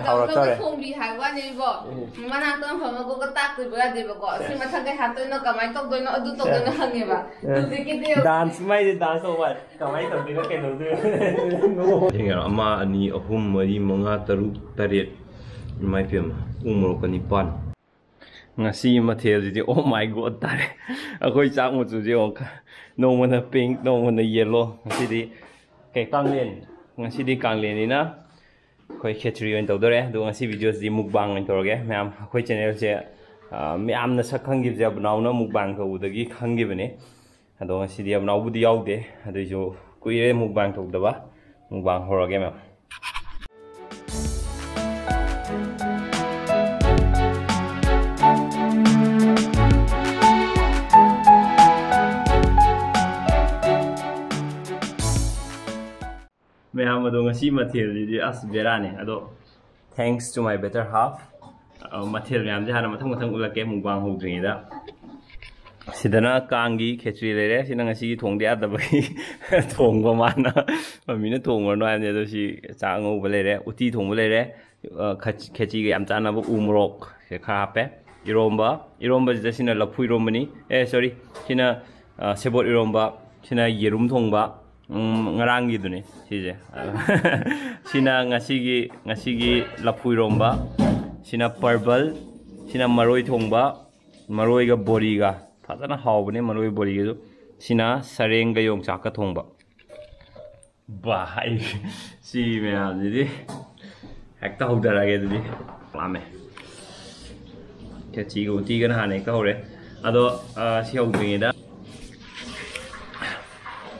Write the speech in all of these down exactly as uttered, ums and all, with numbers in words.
ꯍꯧꯔꯛꯇꯧꯔꯦ꯫ ꯊꯣꯡꯕꯤ ꯍꯥꯏꯕ ꯋꯥꯅꯦ ꯏꯕꯣ꯫ ꯃꯅꯥꯛꯇ ꯐꯝꯃꯒ ꯇꯥꯛꯇꯣꯏꯕ ꯌꯥꯗꯦꯕꯀꯣ꯫ ꯁꯤ ꯃꯊꯪ ꯀꯩ ꯍꯥꯞꯇꯣꯏꯅꯣ, ꯀꯃꯥꯏꯅ ꯇꯧꯗꯣꯏꯅꯣ, ꯑꯗꯨ ꯇꯧꯗꯣꯏꯅꯣ ꯍꯪꯉꯦꯕ꯫ ꯍꯧꯖꯤꯛꯀꯤꯗꯤ ꯗꯥꯟꯁ ꯃꯥꯏꯗꯤ ꯗꯥꯟꯁ ꯇꯧꯕ ꯋꯥꯅꯤ꯫ ꯀꯃꯥꯏꯅ ꯇꯧꯗꯣꯏꯅꯣ, ꯀꯩꯗꯧꯗꯣꯏꯅꯣ? ꯑꯃ, ꯑꯅꯤ, ꯑꯍꯨꯝ, ꯃꯔꯤ, ꯃꯉꯥ, ꯇꯔꯨꯛ, ꯇꯔꯦꯠ꯫ ꯏꯃꯥ ꯏꯄꯦꯝꯃ, ꯎ ꯃꯣꯔꯣꯛꯀ ꯅꯤꯄꯥꯟ꯫ ꯉꯁꯤ ꯃꯊꯦꯜꯁꯤꯗꯤ, oh my God ꯇꯥꯔꯦ꯫ ꯑꯩꯈꯣꯏ ꯆꯥꯛ ꯃꯆꯨꯁꯦ ꯌꯦꯡꯉꯣ꯫ ꯅꯣꯡꯃꯅ ꯄꯤꯡ, ꯅꯣꯡꯃꯅ ꯌꯦꯜꯂꯣ꯫ ꯉꯁꯤꯗꯤ ꯀꯩ, ꯀꯥꯡꯂꯦꯟ꯫ ꯉꯁꯤꯗꯤ ꯀꯥꯡꯂꯦꯟꯅꯤꯅ ꯑꯩꯈꯣꯏ ꯈꯦꯆ꯭ꯔꯤ ꯑꯣꯏꯅ ꯇꯧꯗꯣꯔꯦ꯫ ꯑꯗꯣ ꯉꯁꯤ ꯚꯤꯗꯤꯑꯣꯁꯤꯗꯤ ꯃꯨꯛꯕꯥꯡ ꯑꯣꯏꯅ ꯇꯧꯔꯒꯦ꯫ ꯃꯌꯥꯝ, ꯑꯩꯈꯣꯏ ꯆꯦꯅꯦꯜꯁꯦ, ꯑ, ꯃꯌꯥꯝꯅ ꯁꯛ ꯈꯪꯈꯤꯕꯁꯦ ꯑꯕꯅꯥꯎꯅ ꯃꯨꯛꯕꯥꯡ ꯇꯧꯕꯗꯒꯤ ꯈꯪꯈꯤꯕꯅꯦ꯫ ꯑꯗꯣ ꯉꯁꯤꯗꯤ ꯑꯕꯅꯥꯎꯕꯨꯗꯤ ꯌꯥꯎꯗꯦ, ꯑꯗꯨꯏꯁꯨ ꯀꯨꯏꯔꯦ ꯃꯨꯛꯕꯥꯡ ꯇꯧꯗꯕ꯫ ꯃꯨꯛꯕꯥꯡ ꯍꯧꯔꯒꯦ ꯃꯌꯥꯝ꯫ ꯃꯌꯥꯝ, ꯑꯗꯣ ꯉꯁꯤ ꯃꯊꯦꯜꯁꯤꯗꯤ ꯑꯁ ꯕꯦꯔꯥꯅꯦ꯫ ꯑꯗꯣ thanks to my better half꯫ ꯑ, ꯃꯊꯦꯜ ꯃꯌꯥꯝꯁꯦ ꯍꯥꯟꯅ ꯃꯊꯪ ꯃꯊꯪ ꯎꯠꯂꯛꯀꯦ ꯃꯨꯛꯕꯥꯡ ꯍꯧꯗ꯭ꯔꯤꯉꯩꯗ꯫ ꯁꯤꯗꯅ ꯀꯥꯡꯒꯤ ꯈꯦꯆ꯭ꯔꯤ ꯂꯩꯔꯦ꯫ ꯁꯤꯅ ꯉꯁꯤꯒꯤ ꯊꯣꯡꯗ ꯌꯥꯗꯕꯒꯤ ꯊꯣꯡꯕ ꯃꯥꯅ꯫ ꯃꯃꯤꯅ ꯊꯣꯡꯉꯨꯔꯅꯨ ꯍꯥꯏꯕꯅꯤ꯫ ꯑꯗꯣ ꯁꯤ ꯆꯥꯛ ꯑꯉꯧꯕ ꯂꯩꯔꯦ, ꯎꯇꯤ ꯊꯣꯡꯕ ꯂꯩꯔꯦ, ꯑ, ꯈꯦꯆ-, ꯈꯦꯆꯤꯒ ꯌꯥꯝ ꯆꯥꯟꯅꯕ ꯎ ꯃꯣꯔꯣꯛ ꯁꯦ ꯈꯔ ꯍꯥꯞꯄꯦ꯫ ꯏꯔꯣꯝꯕ, ꯏꯔꯣꯝꯕꯁꯤꯗ ꯁꯤꯅ ꯂꯐꯨ ꯏꯔꯣꯝꯕꯅꯤ꯫ ꯑꯦ, sorry, ꯁꯤꯅ, ꯑ, ꯁꯦꯕꯣꯠ ꯏꯔꯣꯝꯕ, ꯁꯤꯅ ꯌꯦꯔꯨꯝ ꯊꯣꯡꯕ, ꯎꯝ, ꯉꯔꯥꯡꯒꯤꯗꯨꯅꯤ ꯁꯤꯁꯦ꯫ ꯁꯤꯅ ꯉꯁꯤꯒꯤ, ꯉꯁꯤꯒꯤ ꯂꯐꯨ ꯏꯔꯣꯝꯕ, ꯁꯤꯅ ꯄꯔꯕꯜ, ꯁꯤꯅ ꯃꯔꯣꯏ ꯊꯣꯡꯕ, ꯃꯔꯣꯏꯒ ꯕꯣꯔꯤꯒ꯫ ꯐꯖꯅ ꯍꯥꯎꯕꯅꯦ ꯃꯔꯣꯏ ꯕꯣꯔꯤꯒꯁꯨ꯫ ꯁꯤꯅ ꯁꯔꯦꯡꯒ ꯌꯣꯡꯆꯥꯛꯀ ꯊꯣꯡꯕ꯫ ꯕꯥ, ꯑꯩ ꯁꯤ ꯃꯌꯥꯝꯁꯤꯗꯤ ꯍꯦꯛꯇ ꯍꯧꯊꯔꯛꯑꯒꯦ ꯑꯗꯨꯗꯤ꯫ ꯂꯥꯝꯃꯦ꯫ ꯈꯦꯆꯤꯒ ꯎꯇꯤꯒꯅ ꯍꯥꯟꯅ ꯍꯦꯛꯇ ꯍꯧꯔꯦ꯫ ꯑꯗꯣ, ꯑ, ꯁꯤ ꯍꯧꯗ꯭ꯔꯤꯉꯩꯗ,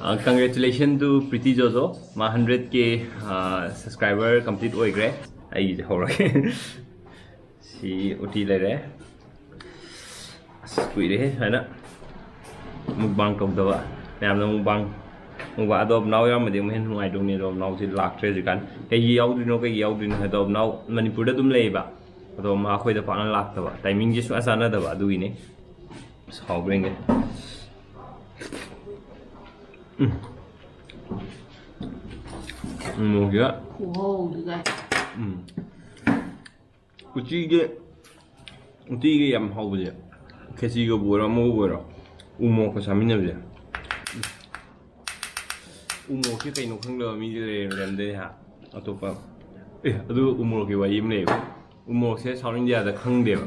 ꯑ, congratulation to Pretty Jojo꯫ ꯃꯥ hundred K, ꯑ, subscriber complete ꯑꯣꯏꯈ꯭ꯔꯦ꯫ ꯑꯩꯒꯤꯁꯦ ꯍꯧꯔꯒꯦ꯫ ꯁꯤ ꯎꯇꯤ ꯂꯩꯔꯦ꯫ ꯑꯁ, ꯀꯨꯏꯔꯦꯍꯦ ꯁꯨꯃꯥꯏꯅ ꯃꯨꯛꯕꯥꯡ ꯇꯧꯗꯕ꯫ ꯃꯌꯥꯝꯅ ꯃꯨꯛꯕꯥꯡ, ꯃꯨꯛꯕꯥꯡ, ꯑꯗꯣ ꯅꯥꯎ ꯌꯥꯎꯔꯝꯃꯗꯤ ꯑꯃꯨꯛ ꯍꯦꯟꯅ ꯅꯨꯡꯉꯥꯏꯗꯧꯅꯤ꯫ ꯑꯗꯣ ꯅꯥꯎꯁꯤ ꯂꯥꯛꯇ꯭ꯔꯦ ꯍꯧꯖꯤꯛꯀꯥꯟ꯫ ꯀꯩꯒꯤ ꯌꯥꯎꯗ꯭ꯔꯤꯅꯣ, ꯀꯩꯒꯤ ꯌꯥꯎꯗ꯭ꯔꯤꯅꯣ ꯍꯥꯏꯗꯣ, ꯅꯥꯎ ꯃꯅꯤꯄꯨꯔꯗ ꯑꯗꯨꯝ ꯂꯩꯌꯦꯕ꯫ ꯑꯗꯣ ꯃꯥ ꯑꯩꯈꯣꯏꯗ ꯄꯥꯛꯅ ꯂꯥꯛꯇꯕ, ꯇꯥꯏꯃꯤꯡꯁꯦ ꯁꯨꯡꯆꯥ ꯆꯥꯟꯅꯗꯕ ꯑꯗꯨꯒꯤꯅꯤ꯫ ꯑꯁ, ꯍꯥꯎꯕ꯭ꯔꯥ ꯌꯦꯡꯒꯦ꯫ ꯎꯝ꯫ ꯎꯝ, ꯃꯣꯔꯣꯛꯁꯤꯒ꯫ ꯈꯨꯍꯥꯎꯗꯨꯒ꯫ ꯎꯝ꯫ ꯎꯇꯤꯒꯤ ꯎꯇꯤꯒꯤ ꯌꯥꯝ ꯍꯥꯎꯕꯁꯦ, ꯈꯦꯆꯤꯒꯕꯨ ꯑꯣꯏꯔꯣ, ꯑꯃꯕꯨ ꯑꯣꯏꯔꯣ, ꯎ ꯃꯣꯔꯣꯛꯀ ꯆꯥꯃꯤꯟꯅꯕꯁꯦ꯫ ꯎ ꯃꯣꯔꯣꯛꯁꯦ ꯀꯩꯅꯣ ꯈꯪꯗꯕ ꯃꯤꯗꯤ ꯂꯩꯔꯝꯗꯦ ꯍꯥ꯫ ꯑꯇꯣꯞꯄ, ꯑꯦ, ꯑꯗꯨ ꯎ ꯃꯣꯔꯣꯛꯀꯤ ꯋꯥꯔꯤ ꯑꯃ ꯂꯩꯌꯦꯕ꯫ ꯎ ꯃꯣꯔꯣꯛꯁꯦ South India ꯗ ꯈꯪꯗꯦꯕ꯫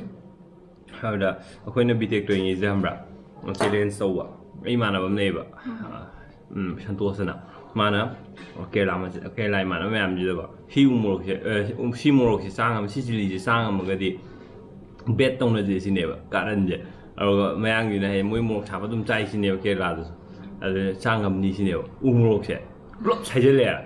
ꯍꯥꯏꯕꯗ, ꯑꯩꯈꯣꯏꯅ B Tech ꯇꯧꯔꯤꯉꯩꯁꯤꯗ, ꯈꯪꯕ꯭ꯔꯥ, ꯆꯦꯂꯦꯟꯖ ꯇꯧꯕ ꯑꯩ ꯏꯃꯥꯟꯅꯕ ꯑꯃ ꯂꯩꯌꯦꯕ, ꯎꯝ, ꯁꯟꯇꯣꯁ ꯑꯅ꯫ ꯃꯥꯅ ꯀꯦꯔꯂꯥ ꯃꯆ-, ꯀꯦꯔꯂꯥ ꯏꯃꯥꯟꯅꯕ ꯃꯌꯥꯝꯁꯤꯗꯀꯣ, "ꯁꯤ ꯎ ꯃꯣꯔꯣꯛꯁꯦ, ꯑ, ꯁꯤ ꯃꯣꯔꯣꯛꯁꯦ ꯆꯥ ꯉꯝꯃꯤ, ꯁꯤ ꯆꯤꯂꯤꯁꯦ ꯆꯥ ꯉꯝꯃꯒꯗꯤ ꯕꯦꯠ ꯇꯧꯅꯁꯦ" ꯁꯤꯅꯦꯕ ꯀꯥꯔꯟꯁꯦ꯫ ꯑꯗꯨꯒ ꯃꯌꯥꯡꯁꯤꯅ ꯍꯌꯦꯡ ꯃꯣꯏ ꯃꯣꯔꯣꯛ ꯁꯥꯕ ꯑꯗꯨꯝ ꯆꯥꯏ ꯁꯤꯅꯦꯕ ꯀꯦꯔꯂꯥꯗꯁꯨ꯫ ꯑꯗꯨꯅ ꯆꯥ ꯉꯝꯅꯤ ꯁꯤꯅꯦꯕ꯫ ꯎ ꯃꯣꯔꯣꯛꯁꯦ ꯄꯨꯂꯞ ꯁꯥꯏꯖꯜꯂꯦ꯫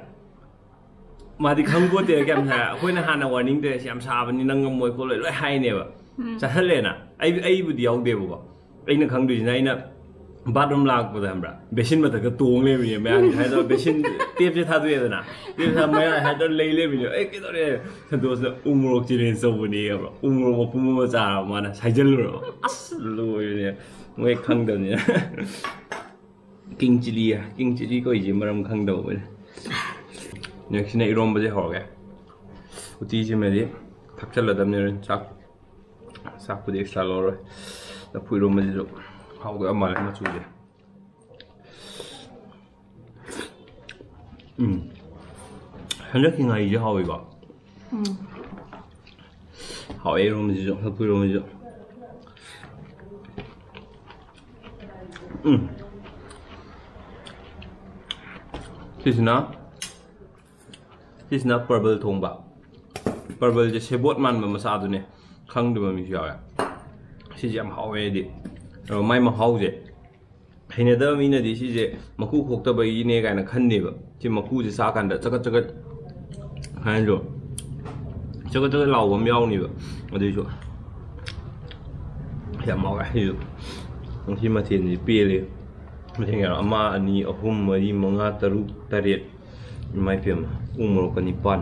ꯃꯥꯗꯤ ꯈꯪꯄꯣꯠꯇꯦ ꯀꯌꯥꯝ ꯁꯥꯏ꯫ ꯑꯩꯈꯣꯏꯅ ꯍꯥꯟꯅ ꯋꯥꯔꯅꯤꯡ ꯇꯧꯔꯦ, "ꯁꯤ ꯌꯥꯝ ꯁꯥꯕꯅꯤ, ꯅꯪ ꯉꯝꯃꯣꯏ ꯈꯣꯠꯂꯣꯏ", ꯂꯣꯏ ꯍꯥꯏꯅꯦꯕ꯫ ꯎꯝ꯫ ꯆꯥꯁꯜꯂꯦꯅ꯫ ꯑꯩ, ꯑꯩꯕꯨꯗꯤ ꯌꯥꯎꯗꯦꯕꯀꯣ꯫ ꯑꯩꯅ ꯈꯪꯗꯣꯏꯁꯤꯅ, ꯑꯩꯅ ꯕꯥꯠꯔꯨꯝ ꯂꯥꯛꯄꯗ, ꯈꯪꯕ꯭ꯔꯥ, ꯕꯦꯁꯤꯟ ꯃꯊꯛꯇ ꯇꯣꯡ ꯂꯩꯕꯅꯦ ꯃꯌꯥꯡꯁꯦ꯫ ꯍꯥꯏꯗꯣ ꯕꯦꯁꯤꯟ ꯇꯦꯞꯁꯦ ꯊꯥꯗꯣꯛꯑꯦꯗꯅ, ꯇꯦꯞꯁꯦ ꯊꯥꯗꯣꯛꯑꯦ ꯍꯥꯏꯗꯣ ꯂꯩ ꯂꯩꯕꯅꯦ꯫ "ꯑꯩ ꯀꯩꯗꯧꯔꯦ?" ꯁꯟꯇꯣꯁꯅ "ꯎ ꯃꯣꯔꯣꯛ ꯆꯦꯂꯦꯟꯖ ꯇꯧꯕꯅꯦ", ꯈꯪꯕ꯭ꯔꯥ? ꯎ ꯃꯣꯔꯣꯛ ꯃꯄꯨꯝ ꯑꯃ ꯆꯥꯔꯕ ꯃꯥꯅ, ꯁꯥꯏꯖꯜꯂꯨꯔꯕ꯫ ꯑꯁ, ꯂꯣꯏꯔꯦ꯫ ꯃꯣꯏ ꯈꯪꯗꯕꯅꯤꯅ꯫ ꯀꯤꯡ ꯆꯤꯂꯤ, ꯀꯤꯡ ꯆꯤꯂꯤ ꯀꯧꯏꯁꯦ ꯃꯔꯝ ꯈꯪꯗꯕ ꯃꯣꯏꯅ꯫ ꯅꯦꯛꯁꯁꯤꯅ ꯏꯔꯣꯝꯕꯁꯦ ꯍꯧꯔꯒꯦ꯫ ꯎꯇꯤꯁꯤꯃꯗꯤ ꯊꯥꯛꯆꯜꯂꯗꯕꯅꯦ ꯍꯣꯔꯦꯟ ꯆꯥꯛ꯫ ꯆꯥꯛꯄꯨꯗꯤ ꯑꯦꯛꯁꯇ꯭ꯔꯥ ꯂꯧꯔꯣꯏ꯫ ꯂꯐꯨ ꯏꯔꯣꯝꯕꯁꯤꯁꯨ ꯍꯥꯎꯗꯣꯏ ꯌꯥꯝ ꯃꯥꯜꯂꯦ ꯃꯆꯨꯁꯦ꯫ ꯎꯝ꯫ ꯍꯟꯗꯛꯀꯤ ꯉꯥꯔꯤꯁꯦ ꯍꯥꯎꯋꯤꯀꯣ꯫ ꯎꯝ꯫ ꯍꯥꯎꯋꯦ ꯏꯔꯣꯝꯕꯁꯤꯁꯨ, ꯂꯐꯨ ꯏꯔꯣꯝꯕꯁꯤꯁꯨ꯫ ꯎꯝ꯫ ꯁꯤꯁꯤꯅ, ꯁꯤꯁꯤꯅ ꯄꯔꯕꯜ ꯊꯣꯡꯕ꯫ ꯄꯔꯕꯜꯁꯦ ꯁꯦꯕꯣꯠ ꯃꯥꯟꯕ ꯃꯆꯥꯗꯨꯅꯦ꯫ ꯈꯪꯗꯕ ꯃꯤꯁꯨ ꯌꯥꯎꯋꯦ꯫ ꯁꯤꯁꯦ ꯌꯥꯝ ꯍꯥꯎꯋꯦ ꯑꯩꯗꯤ꯫ ꯑꯗꯣ ꯃꯥꯏ ꯃꯍꯥꯎꯁꯦ, ꯍꯩꯅꯗꯕ ꯃꯤꯅꯗꯤ ꯁꯤꯁꯦ ꯃꯀꯨ ꯈꯣꯛꯇꯕꯒꯤꯅꯦ ꯀꯥꯏꯅ ꯈꯟꯅꯦꯕ꯫ ꯁꯤ ꯃꯀꯨꯁꯦ ꯆꯥꯀꯥꯟꯗ ꯆꯒꯠ ꯆꯒꯠ ꯍꯥꯏꯅꯗ꯭ꯔꯣ? ꯆꯒꯠ ꯆꯒꯠ ꯂꯥꯎꯕ ꯑꯃ ꯌꯥꯎꯅꯦꯕ꯫ ꯑꯗꯨꯏꯁꯨ ꯌꯥꯝ ꯍꯥꯎꯋꯦ꯫ ꯁꯤꯁꯨ ꯉꯁꯤ ꯃꯊꯦꯜꯁꯤ ꯄꯦꯜꯂꯦ꯫ ꯃꯊꯦꯜ ꯀꯌꯥꯅꯣ? ꯑꯃ, ꯑꯅꯤ, ꯑꯍꯨꯝ, ꯃꯔꯤ, ꯃꯉꯥ, ꯇꯔꯨꯛ, ꯇꯔꯦꯠ꯫ ꯏꯃꯥ ꯏꯄꯦꯝꯃ, ꯎ ꯃꯣꯔꯣꯛꯀ ꯅꯤꯄꯥꯟ꯫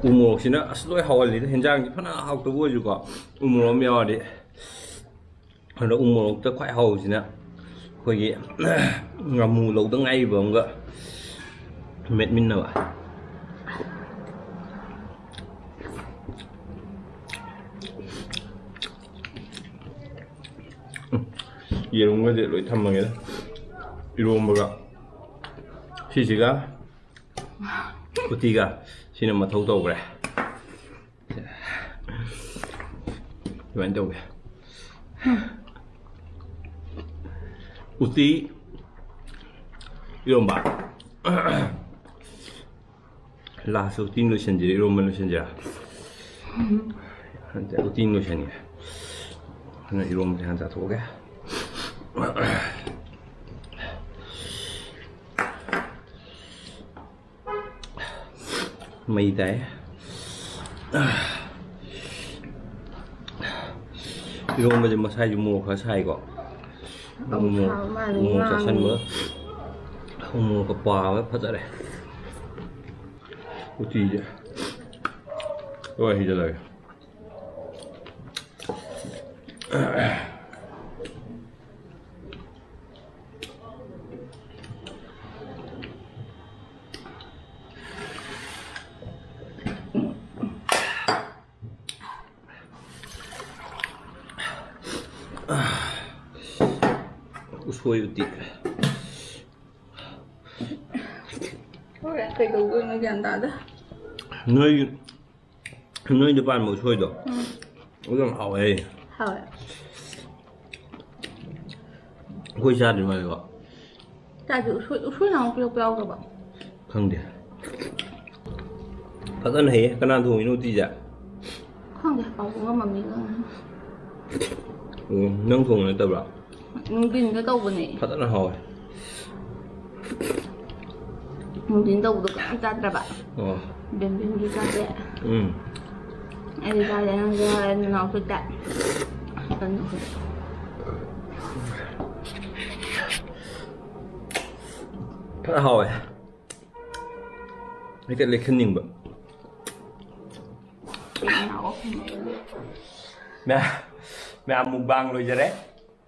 ꯎ ꯃꯣꯔꯣꯛꯁꯤꯅ ꯑꯁ ꯂꯣꯏ ꯍꯥꯎꯍꯜꯂꯤꯗ꯫ ꯍꯦꯟꯖꯥꯡꯁꯤ ꯐꯅ ꯍꯥꯎꯇꯕ ꯑꯣꯏꯔꯁꯨꯀꯣ, ꯎ ꯃꯣꯔꯣꯛ ꯑꯃ ꯌꯥꯎꯔꯗꯤ꯫ ꯑꯗꯣ ꯎ ꯃꯣꯔꯣꯛꯇ ꯈ꯭ꯋꯥꯏ ꯍꯥꯎꯕꯁꯤꯅ ꯑꯩꯈꯣꯏꯒꯤ ꯉꯥꯃꯨ ꯂꯧꯗ ꯉꯥꯏꯔꯤꯕ ꯑꯃꯒ ꯃꯦꯠꯃꯤꯟꯅꯕ꯫ ꯌꯦꯔꯨꯝꯒꯁꯦ ꯂꯣꯏ ꯊꯝꯃꯒꯦꯗ꯫ ꯏꯔꯣꯝꯕꯒ ꯁꯤꯁꯤꯒ ꯎꯇꯤꯒ ꯁꯤꯅ ꯃꯊꯧ ꯇꯧꯈ꯭ꯔꯦ꯫ ꯑꯗꯨꯃꯥꯏꯅ ꯇꯧꯒꯦ꯫ ꯎꯇꯤ, ꯏꯔꯣꯝꯕ꯫ ꯂꯥꯁ ꯎꯇꯤ ꯂꯣꯏꯁꯤꯟꯁꯤꯔ, ꯏꯔꯣꯝꯕ ꯂꯣꯏꯁꯤꯟꯁꯤꯔ? ꯎꯇꯤ ꯂꯣꯏꯁꯤꯟꯒꯦ꯫ ꯑꯗꯨꯅ ꯏꯔꯣꯝꯕꯁꯦ ꯍꯥꯟꯅ ꯆꯥꯊꯣꯛꯑꯒꯦ꯫ ꯃꯩ ꯇꯥꯏ꯫ ꯏꯔꯣꯝꯕꯁꯦ ꯃꯁꯥꯏꯁꯨ ꯃꯣꯔꯣꯛ ꯈꯔ ꯁꯥꯏꯀꯣ꯫ ꯃꯣꯔꯣꯛ, ꯁꯥꯕ ꯃꯥꯜꯂꯦ, ꯃꯣꯔꯣꯛ ꯉꯥꯡꯉꯦ꯫ ꯆꯥꯁꯟꯕ, ꯃꯣꯔꯣꯛꯀ ꯄꯥꯕ ꯐꯖꯔꯦ꯫ ꯎꯇꯤꯁꯦ ꯂꯣꯏ ꯍꯩꯖꯜꯂꯒꯦ꯫ ꯎꯁꯣꯏ ꯎꯇꯤ꯫ ꯍꯣꯔꯦꯟ ꯀꯩꯗꯧꯗꯣꯏꯅꯣ ꯒ꯭ꯌꯥꯟ ꯇꯥꯗꯦ꯫ ꯅꯣꯏ, ꯅꯣꯏꯗ ꯄꯥꯟꯕ ꯎꯁꯣꯏꯗꯣ? ꯎꯝ꯫ ꯑꯗꯨ ꯌꯥꯝ ꯍꯥꯎꯋꯦ꯫ ꯍꯥꯎꯋꯦ꯫ ꯑꯩꯈꯣꯏ ꯆꯥꯗ꯭ꯔꯤ ꯃꯥꯜꯂꯦꯀꯣ꯫ ꯆꯥꯗ꯭ꯔꯤ꯫ ꯎꯁꯣꯏ, ꯎꯁꯣꯏ ꯅꯍꯥꯟꯃꯨꯛ ꯄꯤꯔꯛꯄ ꯌꯥꯎꯗꯕ? ꯈꯪꯗꯦ꯫ ꯐꯖꯅ ꯍꯩꯌꯦ꯫ ꯀꯅꯥ ꯊꯣꯡꯉꯤꯅꯣ ꯎꯇꯤꯁꯦ? ꯈꯪꯗꯦ, ꯄꯥꯕꯨꯡꯒ ꯃꯃꯤꯒ꯫ ꯑꯣ, ꯅꯪ ꯊꯣꯡꯕ ꯅꯠꯇꯕ꯭ꯔꯥ? ꯅꯨꯡꯊꯤꯟꯗ ꯇꯧꯕꯅꯦ꯫ ꯐꯖꯅ ꯍꯥꯎꯋꯦ꯫ ꯅꯨꯡꯊꯤꯟ ꯇꯧꯕꯗꯣ ꯀꯅꯥꯝ ꯆꯥꯗ꯭ꯔꯕ? ꯑꯣ꯫ ꯕꯦꯝꯕꯦꯝꯁꯨ ꯆꯥꯗꯦ꯫ ꯎꯝ꯫ ꯑꯩꯗꯤ ꯆꯥꯗꯦ, ꯅꯪꯁꯨ ꯆꯥꯗꯦ, ꯅꯅꯥꯎꯁꯨ ꯆꯥꯏ꯫ ꯐꯖꯅ ꯍꯥꯎꯋꯦ꯫ ꯍꯦꯛꯇ ꯂꯦꯛꯍꯟꯅꯤꯡꯕ꯫ ꯃꯌꯥꯝ, ꯃꯌꯥꯝ mukbang ꯂꯣꯏꯖꯔꯦ꯫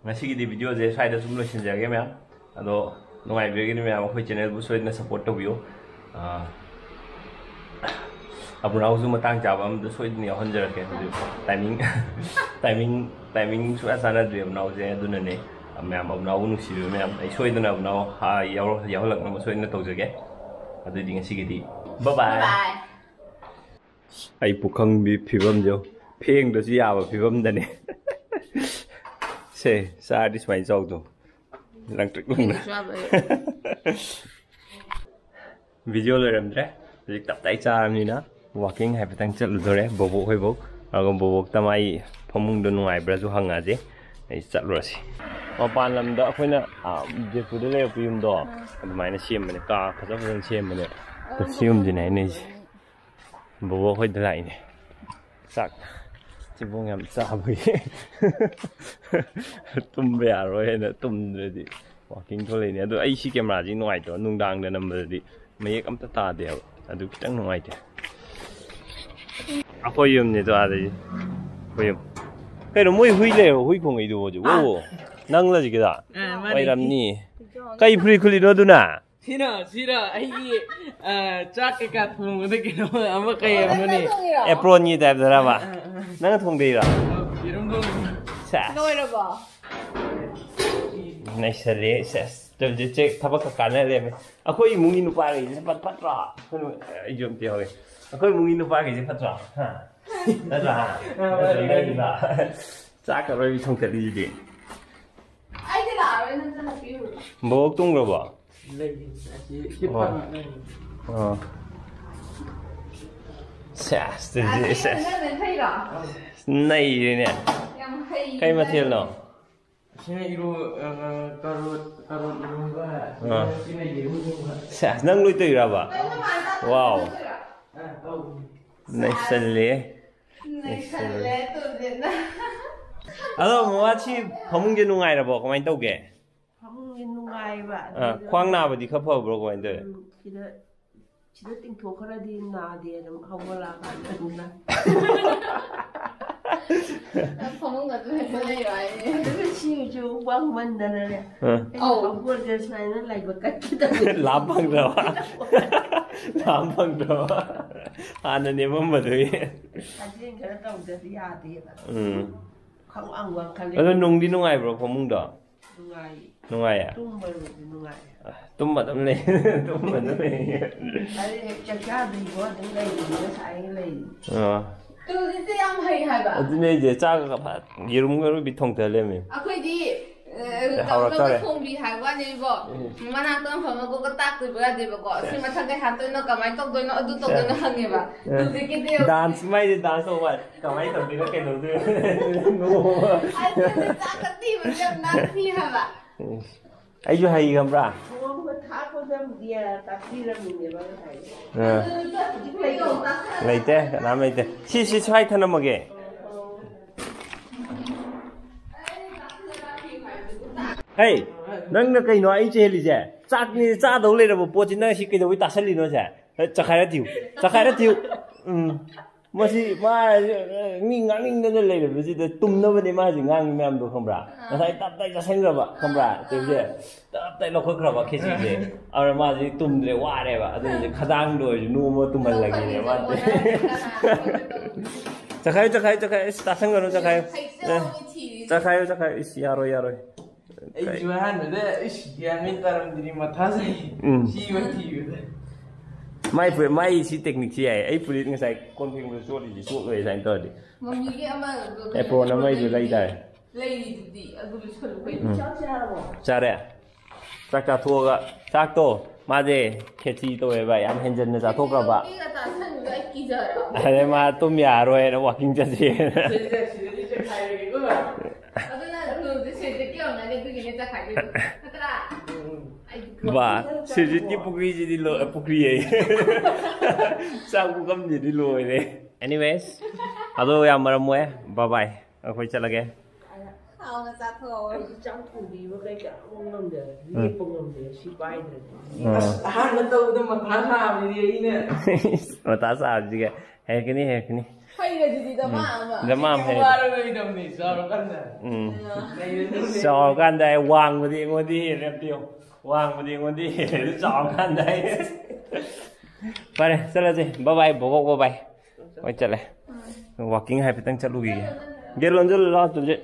ꯉꯁꯤꯒꯤꯗꯤ video ꯁꯦ ꯁ꯭ꯋꯥꯏꯗ ꯁꯨꯝ ꯂꯣꯏꯁꯤꯟꯖꯔꯒꯦ ꯃꯌꯥꯝ꯫ ꯑꯗꯣ ꯅꯨꯡꯉꯥꯏꯕꯤꯔꯒꯗꯤ ꯃꯌꯥꯝ ꯑꯩꯈꯣꯏ channel ꯕꯨ ꯁꯣꯏꯗꯅ support ꯇꯧꯕꯤꯌꯨ꯫ ꯑꯥ, ꯑꯕꯨꯅꯥꯎꯁꯨ ꯃꯇꯥꯡ ꯆꯥꯕ ꯑꯃꯗ ꯁꯣꯏꯗꯅ ꯌꯥꯎꯍꯟꯖꯔꯛꯀꯦ꯫ ꯍꯧꯖꯤꯛ timing, timing, timing ꯁꯨꯡꯆꯥ ꯆꯥꯟꯅꯗ꯭ꯔꯤ ꯑꯕꯨꯅꯥꯎꯁꯦ, ꯑꯗꯨꯅꯅꯦ꯫ ꯃꯌꯥꯝ ꯑꯕꯨꯅꯥꯎꯕꯨ ꯅꯨꯡꯁꯤꯕꯤꯕ ꯃꯌꯥꯝ, ꯑꯩ ꯁꯣꯏꯗꯅ ꯑꯕꯨꯅꯥꯎ ꯍꯥ-, ꯌꯥꯎꯔ-, ꯌꯥꯎꯍꯜꯂꯛꯅꯕ ꯁꯣꯏꯗꯅ ꯇꯧꯖꯒꯦ꯫ ꯑꯗꯨꯗꯤ ꯉꯁꯤꯒꯤꯗꯤ bye bye꯫ Bye bye꯫ ꯑꯩ ꯄꯨꯈꯝꯒꯤ ꯐꯤꯕꯝꯁꯦ ꯐꯦꯡꯗ꯭ꯔꯁꯨ ꯌꯥꯕ ꯐꯤꯕꯝꯗꯅꯦ꯫ ꯁꯦ, ꯆꯥꯔꯗꯤ ꯁꯨꯃꯥꯏꯅ ꯆꯥꯎꯗꯣ꯫ ꯂꯪꯇ꯭ꯔꯤꯛ ꯂꯪꯅ꯫ ꯐꯦꯡꯗ꯭ꯔꯁꯨ ꯌꯥꯕ꯫ ꯚꯤꯗꯤꯑꯣ ꯂꯣꯏꯔꯝꯗ꯭ꯔꯦ꯫ ꯍꯧꯖꯤꯛ ꯇꯞ ꯇꯥꯏ ꯆꯥꯔꯕꯅꯤꯅ walking ꯍꯥꯏꯐꯦꯠꯇꯪ ꯆꯠꯂꯨꯗꯣꯔꯦ ꯕꯣꯕꯣꯛ ꯍꯣꯏꯕꯧ꯫ ꯑꯗꯨꯒ ꯕꯣꯕꯣꯛꯇ ꯃꯥꯏ ꯐꯃꯨꯡꯗꯣ ꯅꯨꯡꯉꯥꯏꯕ꯭ꯔꯥꯁꯨ ꯍꯪꯉꯁꯦ꯫ ꯑꯩ ꯆꯠꯂꯨꯔꯁꯤ꯫ ꯃꯄꯥꯟ ꯂꯝꯗ ꯑꯩꯈꯣꯏꯅ, ꯑꯥ, ꯖꯦꯄꯨꯔꯗ ꯂꯩꯔꯛꯄ ꯌꯨꯝꯗꯣ ꯑꯗꯨꯃꯥꯏꯅ ꯁꯦꯝꯕꯅꯦ, ꯀꯥ ꯐꯖ ꯐꯖꯅ ꯁꯦꯝꯕꯅꯦ꯫ ꯑꯗꯣ ꯁꯤ ꯌꯨꯝꯁꯤꯅꯦ ꯍꯥꯏꯅꯩꯁꯦ꯫ ꯕꯣꯕꯣꯛ ꯍꯣꯏꯗ ꯂꯥꯛꯏꯅꯦ꯫ ꯆꯥꯛ ꯆꯤꯕꯣꯡ ꯌꯥꯝ ꯆꯥꯕꯒꯤ ꯇꯨꯝꯕ ꯌꯥꯔꯣꯏ ꯍꯥꯏꯅ ꯇꯨꯝꯗ꯭ꯔꯗꯤ walking ꯊꯣꯛꯂꯛꯏꯅꯦ꯫ ꯑꯗꯣ ꯑꯩ ꯁꯤ ꯀꯦꯃꯦꯔꯥꯁꯤ ꯅꯨꯡꯉꯥꯏꯇꯕ, ꯅꯨꯡꯗꯥꯡꯗ ꯅꯝꯕꯗꯗꯤ ꯃꯌꯦꯛ ꯑꯝꯇ ꯇꯥꯗꯦꯕ, ꯑꯗꯨ ꯈꯤꯇꯪ ꯅꯨꯡꯉꯥꯏꯇꯦ꯫ ꯑꯩꯈꯣꯏ ꯌꯨꯝꯅꯤꯗꯣ ꯑꯥꯗꯩ꯫ ꯑꯩꯈꯣꯏ ꯌꯨꯝ꯫ ꯀꯩꯅꯣ ꯃꯣꯏ ꯍꯨꯏ ꯂꯩꯔꯣ? ꯍꯨꯏ ꯈꯣꯡꯉꯛꯏꯗꯨꯕꯣ ꯍꯧꯖꯤꯛ? ꯑꯣ, ꯅꯪꯂ ꯍꯧꯖꯤꯛꯀꯤꯗꯣ? ꯑꯥ, ꯃꯥꯅꯤ꯫ ꯑꯣꯏꯔꯝꯅꯤ꯫ ꯀꯩ ꯐꯨꯔꯤꯠ ꯈꯨꯜꯂꯤꯅꯣ ꯑꯗꯨꯅ? ꯁꯤꯅ, ꯁꯤꯅ ꯑꯩꯒꯤ, ꯑ, ꯆꯥꯛ ꯀꯩꯀꯥ ꯊꯣꯡꯕꯗ ꯀꯩꯅꯣ ꯑꯃ ꯀꯩ ꯑꯃꯅꯤ꯫ ꯑꯦꯄ꯭ꯔꯣꯟꯒꯤ ꯇꯥꯏꯞꯇꯔꯕ? ꯑ, ꯑ, ꯑ꯫ ꯅꯪꯅ ꯊꯣꯡꯗꯩꯔꯣ? ꯑ, ꯌꯦꯔꯨꯝ ꯊꯣꯡꯉꯤ꯫ ꯁꯦꯁ꯫ ꯂꯣꯏꯔꯕꯣ? ꯅꯩꯁꯜꯂꯦ, ꯁꯦꯁ꯫ ꯇꯧꯔꯤꯁꯦ ꯆꯦꯛ ꯊꯕꯛꯀ ꯀꯥꯟꯅ ꯂꯩꯔꯝꯃꯦ꯫ ꯑꯩꯈꯣꯏ ꯏꯃꯨꯡꯒꯤ ꯅꯨꯄꯥꯈꯩꯁꯤꯅ ꯐꯠ-, ꯐꯠꯇ꯭ꯔꯣ? ꯑꯩꯁꯨ ꯑꯝꯇ ꯌꯥꯎꯒꯦ꯫ ꯑꯩꯈꯣꯏ ꯏꯃꯨꯡꯒꯤ ꯅꯨꯄꯥꯈꯩꯁꯦ ꯐꯠꯇ꯭ꯔꯣ? ꯍꯥ? ꯅꯠꯇ꯭ꯔꯥ? ꯍꯥ? ꯑ, ꯅꯠꯇ꯭ꯔꯥ? ꯃꯥꯅꯤ, ꯃꯥꯅꯤ꯫ ꯅꯠꯇ꯭ꯔꯥ? ꯆꯥꯛꯀ ꯂꯣꯏ ꯊꯣꯡꯒꯠꯂꯤꯁꯤꯗꯤ꯫ ꯑꯩꯗꯤ ꯂꯥꯛꯑꯔꯣꯏ, ꯅꯪ ꯆꯠꯂ ꯄꯤꯔꯨꯔꯣ꯫ ꯕꯣꯛ ꯇꯨꯝꯈ꯭ꯔꯕꯣ? ꯂꯩ, ꯑꯁꯤ ꯍꯤꯞꯄ ꯑꯣ꯫ ꯉꯥꯛ ꯂꯩ꯫ ꯑꯣ꯫ ꯁꯦꯁ, ꯑꯗꯨꯗꯤ, ꯑꯁꯤ ꯁꯦꯁ꯫ ꯅꯪ ꯊꯩꯔꯣ? ꯅꯩꯔꯦꯅꯦ꯫ ꯌꯥꯝ ꯍꯩ꯫ ꯀꯩ ꯃꯊꯦꯜꯅꯣ? ꯁꯤꯅ ꯏꯔꯣ-, ꯑ, ꯀꯔꯣꯠ, ꯀꯔꯣꯠ ꯏꯔꯣꯝꯕ, ꯑꯥ꯫ ꯁꯤꯅ ꯌꯦꯔꯨꯝ ꯏꯔꯣꯝꯕ꯫ ꯁꯦꯁ, ꯅꯪ ꯂꯣꯏ ꯇꯧꯔꯤꯔꯕ? ꯅꯪ ꯅꯃꯥꯟꯅꯕ ꯋꯥꯎ꯫ ꯇꯧꯔꯤꯔꯥ? ꯑ, ꯇꯧ꯫ ꯅꯩꯁꯜꯂꯦ꯫ ꯅꯩꯁꯜꯂꯦ, ꯇꯨꯗꯦꯅ꯫ ꯑꯗꯣ ꯃꯃꯥ, ꯁꯤ ꯐꯃꯨꯡꯁꯦ ꯅꯨꯡꯉꯥꯏꯔꯕꯣ? ꯀꯃꯥꯏꯅ ꯇꯧꯒꯦ? ꯐꯃꯨꯡꯁꯦ ꯅꯨꯡꯉꯥꯏꯕ, ꯑꯥ, ꯑꯗꯨꯗ ꯈ꯭ꯋꯥꯡ ꯅꯥꯕꯗꯤ ꯈꯔ ꯐꯕ꯭ꯔꯣ? ꯀꯃꯥꯏꯅ ꯇꯧꯋꯦ? ꯎꯝ, ꯁꯤꯗ, ꯁꯤꯗ ꯇꯤꯡꯊꯣꯛꯈ꯭ꯔꯗꯤ ꯅꯥꯗꯦ, ꯑꯗꯨꯝ ꯍꯧꯒꯠꯂꯛꯑꯀꯥꯟꯗ ꯑꯗꯨꯝ ꯅꯥꯏ꯫ ꯅꯪ ꯐꯃꯨꯡ ꯑꯗꯨ ꯍꯦꯛꯇ ꯂꯩꯔꯣ ꯍꯥꯏꯅꯦ꯫ ꯑꯗꯨꯒ ꯁꯤꯁꯨ ꯋꯥꯡꯃꯟꯗꯅꯅꯦ꯫ ꯑꯥ꯫ ꯑꯩ ꯑꯧ꯫ ꯍꯧꯒꯠꯂꯒ ꯁꯨꯃꯥꯏꯅ ꯂꯥꯏꯕꯛ ꯀꯠꯀꯦ ꯇꯧꯋꯦ꯫ ꯂꯥꯝ ꯐꯪꯗ꯭ꯔꯕ? ꯂꯥꯝ ꯐꯪꯗ꯭ꯔꯕ? ꯍꯥꯟꯅ ꯅꯦꯝꯃꯝꯕꯗꯨꯒꯤ꯫ ꯁꯥꯖꯦꯜ ꯈꯔ ꯇꯧꯗ꯭ꯔꯗꯤ ꯌꯥꯗꯦꯕ꯫ ꯎꯝ꯫ ꯈ꯭ꯋꯥꯡ ꯋꯥꯡ ꯋꯥꯡꯈꯠꯂꯦ꯫ ꯑꯗꯣ ꯅꯨꯡꯗꯤ ꯅꯨꯡꯉꯥꯏꯕ꯭ꯔꯣ ꯐꯃꯨꯡꯗꯣ? ꯅꯨꯡꯉꯥꯏ꯫ ꯅꯨꯡꯉꯥꯏꯌꯦ? ꯇꯨꯝꯕꯕꯨꯗꯤ ꯅꯨꯡꯉꯥꯏ꯫ ꯑ, ꯇꯨꯝꯕ ꯑꯗꯨꯝ ꯂꯩ꯫ ꯇꯨꯝꯕ ꯑꯗꯨꯝ ꯂꯩ꯫ ꯑꯩ ꯍꯦꯛ ꯆꯥꯛ ꯆꯥꯗ꯭ꯔꯤꯕꯣ ꯑꯗꯨꯝ ꯂꯩꯔꯤꯅꯦ, ꯉꯁꯥꯏ ꯂꯩꯔꯤ꯫ ꯑꯣ꯫ ꯇꯨꯗꯤꯁꯦ ꯌꯥꯝ ꯍꯩ ꯍꯥꯏꯕ꯫ ꯑꯗꯨꯅꯦ ꯑꯩꯁꯦ ꯆꯥꯛꯀ ꯐ-, ꯌꯦꯔꯨꯝꯒ ꯂꯣꯏ ꯊꯣꯡꯊ ꯂꯩꯔꯝꯃꯦ꯫ ꯑꯩꯈꯣꯏꯗꯤ, ꯑ, ꯍꯥꯎꯔꯛꯇꯧꯔꯦ꯫ ꯇꯧꯔꯒ ꯊꯣꯡꯕꯤ ꯍꯥꯏꯕ ꯋꯥꯅꯦꯕꯣ꯫ ꯎꯝ꯫ ꯃꯅꯥꯛꯇ ꯐꯝꯃꯒ ꯇꯥꯛꯇꯣꯏꯕ ꯌꯥꯗꯦꯕꯀꯣ꯫ ꯁꯤ ꯃꯊꯪ ꯀꯩ ꯍꯥꯞꯇꯣꯏꯅꯣ, ꯀꯃꯥꯏꯅ ꯇꯧꯗꯣꯏꯅꯣ, ꯑꯗꯨ ꯇꯧꯗꯣꯏꯅꯣ ꯍꯪꯉꯦꯕ꯫ ꯑ꯫ ꯍꯧꯖꯤꯛꯀꯤꯗꯤ dance, ꯃꯥꯏꯗꯤ dance ꯇꯧꯕ꯫ ꯀꯃꯥꯏꯅ ꯇꯧꯗꯣꯏꯅꯣ, ꯀꯩꯗꯧꯗꯣꯏꯅꯣ? ꯑꯗꯨꯗꯤ ꯆꯥꯛꯀ ꯊꯤꯕꯁꯦ ꯌꯥꯝ ꯅꯥꯟꯊꯤ ꯍꯥꯏꯕ꯫ ꯎꯝ꯫ ꯑꯩꯁꯨ ꯍꯩ ꯈꯪꯕ꯭ꯔꯥ? ꯊꯣꯡꯕ ꯊꯥꯛꯄꯗ ꯇꯥꯛꯄꯤꯔꯝꯃꯤꯅꯦꯕ ꯉꯁꯥꯏ꯫ ꯑꯥ꯫ ꯑꯗꯨ ꯆꯠꯄꯗꯤ ꯐꯩꯀꯣ? ꯂꯩꯇꯦ, ꯀꯅꯥꯝ ꯂꯩꯇꯦ꯫ ꯁꯤ, ꯁꯤ ꯁ꯭ꯋꯥꯏ ꯊꯅꯝꯃꯒꯦ꯫ ꯍꯩ, ꯅꯪꯅ ꯀꯩꯅꯣ ꯑꯩ ꯆꯦꯜꯂꯤꯁꯦ? ꯆꯥꯛꯅꯤ, ꯆꯥꯗꯧ ꯂꯩꯔꯕ ꯄꯣꯠꯁꯤ ꯅꯪ ꯁꯤ ꯀꯩꯗꯧꯕꯩ ꯇꯥꯁꯜꯂꯤꯅꯣ ꯁꯦ? ꯆꯈꯥꯏꯔ ꯊꯤꯌꯨ, ꯆꯈꯥꯏꯔ ꯊꯤꯌꯨ꯫ ꯎꯝ꯫ ꯃꯁꯤ ꯃꯥ ꯃꯤ ꯉꯥꯡꯅꯤꯡꯗꯅ ꯂꯩꯔꯕꯁꯤꯗ ꯇꯨꯝꯅꯕꯅꯦ ꯃꯥ ꯍꯧꯖꯤꯛ ꯉꯥꯡꯉꯤ ꯃꯌꯥꯝꯗꯣ, ꯈꯪꯕ꯭ꯔꯥ? ꯑꯥ꯫ ꯉꯁꯥꯏ ꯇꯞ ꯇꯥꯏ ꯆꯥꯁꯟꯈ꯭ꯔꯕ, ꯈꯪꯕ꯭ꯔꯥ? ꯇꯧꯔꯤꯁꯦ ꯇꯞ ꯇꯥꯏ ꯂꯧꯈꯠꯈ꯭ꯔꯕ ꯈꯦꯆꯤꯁꯦ꯫ ꯑꯗꯨꯅ ꯃꯥ ꯍꯧꯖꯤꯛ ꯇꯨꯝꯗ꯭ꯔꯦ, ꯋꯥꯔꯦꯕ꯫ ꯑꯗꯨꯅ ꯍꯧꯖꯤꯛ ꯈꯗꯥꯡꯗ ꯑꯣꯏꯔꯁꯨ ꯅꯣꯡꯃ ꯇꯨꯝꯍꯜꯂꯒꯦꯅꯦ ꯃꯥ꯫ ꯆꯈꯥꯏꯌꯨ, ꯆꯈꯥꯏꯌꯨ, ꯆꯈꯥꯏꯌꯨ꯫ ꯏꯁ, ꯇꯥꯁꯟꯒꯅꯨ, ꯆꯈꯥꯏꯌꯨ꯫ ꯍꯩꯇꯕ ꯑꯦ, ꯑꯃ ꯊꯤꯔꯤꯁꯦ꯫ ꯆꯈꯥꯏꯌꯨ, ꯆꯈꯥꯏꯌꯨ꯫ ꯏꯁ, ꯌꯥꯔꯣꯏ, ꯌꯥꯔꯣꯏ꯫ ꯑꯩꯁꯨ ꯑꯍꯥꯟꯕꯗ ꯏꯁ ꯒ꯭ꯌꯥꯟ ꯃꯦꯟ ꯇꯥꯔꯝꯗ꯭ꯔꯤ, ꯃꯊꯥ ꯁꯥꯏ꯫ ꯎꯝ꯫ ꯁꯤ ꯑꯃ ꯊꯤꯕꯗ꯫ ꯃꯥꯏ ꯐꯨꯔꯤꯠ, ꯃꯥꯏ ꯁꯤ technique ꯁꯤ ꯌꯥꯏ꯫ ꯑꯩ ꯐꯨꯔꯤꯠ ꯉꯁꯥꯏ ꯀꯣꯟ ꯐꯦꯡꯕꯗ ꯆꯣꯠꯂꯤꯁꯤ ꯆꯣꯠꯂꯣꯏ ꯁꯨꯃꯥꯏꯅ ꯇꯧꯔꯗꯤ꯫ ꯃꯃꯤꯒꯤ ꯑꯃ apron ꯑꯃ ꯑꯩꯁꯨ ꯂꯩ ꯇꯥꯔꯦ꯫ ꯂꯩꯔꯤꯗꯨꯗꯤ, ꯑꯗꯨ ꯂꯣꯏꯁꯜꯂꯨ ꯀꯩꯅꯣ꯫ ꯎꯝ꯫ ꯆꯥꯛ ꯆꯥꯔꯕꯣ? ꯆꯥꯔꯦ꯫ ꯆꯥꯛ ꯆꯥꯊꯣꯛꯑꯒ, ꯆꯥꯛꯇꯣ ꯃꯥꯁꯦ ꯈꯦꯆꯤ ꯇꯧꯋꯦꯕ, ꯌꯥꯝ ꯍꯦꯟꯖꯟꯅ ꯆꯥꯊꯣꯛꯈ꯭ꯔꯕ꯫ ꯈꯦꯆꯤꯒ ꯆꯥꯁꯟꯕꯗ ꯑꯩ ꯀꯤꯖꯔꯕ꯫ ꯑꯗꯩ ꯃꯥ ꯇꯨꯝ ꯌꯥꯔꯣꯏꯅ walking ꯆꯠꯁꯦꯅ꯫ ꯁꯤꯗꯩꯗ, ꯁꯤꯗꯩꯗ ꯆꯦꯈꯥꯏꯔꯒꯦꯀꯣ꯫ ꯑꯗꯨꯅ ꯅꯣꯡꯁꯦ ꯁꯤꯗ ꯀꯌꯥꯝ ꯅꯠꯂꯦ, ꯑꯗꯨꯒꯤꯅꯦ ꯆꯈꯥꯏꯗꯣꯏꯗꯣ꯫ ꯅꯠꯇ꯭ꯔꯥ? ꯕꯥ, ꯁꯤꯔꯖꯤꯠꯀꯤ ꯄꯨꯈ꯭ꯔꯤꯁꯤꯗꯤ ꯂꯣꯏ, ꯄꯨꯈ꯭ꯔꯤ ꯑꯌꯦ꯫ ꯆꯥꯛ ꯄꯨꯈꯝꯁꯤꯗꯤ ꯂꯣꯏꯔꯦ꯫ Anyways, ꯑꯗꯣ ꯌꯥꯝ ꯃꯔꯝ ꯃꯣꯛꯑꯦ꯫ Bye bye꯫ ꯑꯩꯈꯣꯏ ꯆꯠꯂꯒꯦ꯫ ꯍꯥꯎꯅ ꯆꯥꯊꯣꯛꯑꯣ꯫ ꯑꯩꯗꯤ ꯆꯥꯛ ꯊꯣꯡꯕꯤꯕ ꯀꯩꯀꯥ ꯑꯃꯨꯛ ꯉꯝꯗꯦ꯫ ꯎꯝ꯫ ꯂꯦꯞꯄ ꯉꯝꯗꯦ ꯁꯤ ꯄꯥꯏꯗ꯭ꯔꯗꯤ꯫ ꯎꯝ꯫ ꯑꯁ, ꯑꯍꯥꯟꯕ ꯇꯧꯕꯗ ꯃꯊꯥ ꯁꯥꯕꯁꯤꯗꯤ ꯑꯩꯅ꯫ ꯃꯊꯥ ꯁꯥꯕꯁꯤꯒ꯫ ꯍꯩꯔꯛꯀꯅꯤ, ꯍꯩꯔꯛꯀꯅꯤ꯫ ꯍꯩꯔꯗꯨꯗꯤ ꯗꯃꯥ ꯎꯝ꯫ ꯑꯃ꯫ ꯗꯃꯥ ꯑꯃ ꯍꯩꯔꯦ꯫ ꯋꯥꯔꯔꯣꯏꯗꯕꯅꯤ ꯆꯥꯎꯔꯀꯥꯟꯗ꯫ ꯎꯝ꯫ ꯂꯩꯔꯗꯕꯅꯤ꯫ ꯆꯥꯎꯔꯀꯥꯟꯗ ꯑꯩ ꯋꯥꯡꯕꯗꯤ ꯑꯩꯉꯣꯟꯗ ꯍꯦꯜꯂꯦ ꯑꯝꯇ ꯌꯦꯡꯉꯨ꯫ ꯋꯥꯡꯕꯗꯤ ꯑꯩꯉꯣꯟꯗ ꯍꯦꯜꯂꯦ ꯑꯗꯨ ꯆꯥꯎꯔꯀꯥꯟꯗ ꯑꯩ꯫ ꯐꯔꯦ, ꯆꯠꯂꯁꯦ꯫ Bye bye, ꯕꯣꯕꯣꯛ, bye bye꯫ ꯍꯣꯏ, ꯆꯠꯂꯦ꯫ Walking ꯍꯥꯏꯐꯦꯠꯇꯪ ꯆꯠꯂꯨꯈꯤꯒꯦ꯫ Gate ꯂꯣꯟꯁꯤꯜꯂꯨ ꯂꯥꯎ, ꯇꯨꯁꯦ꯫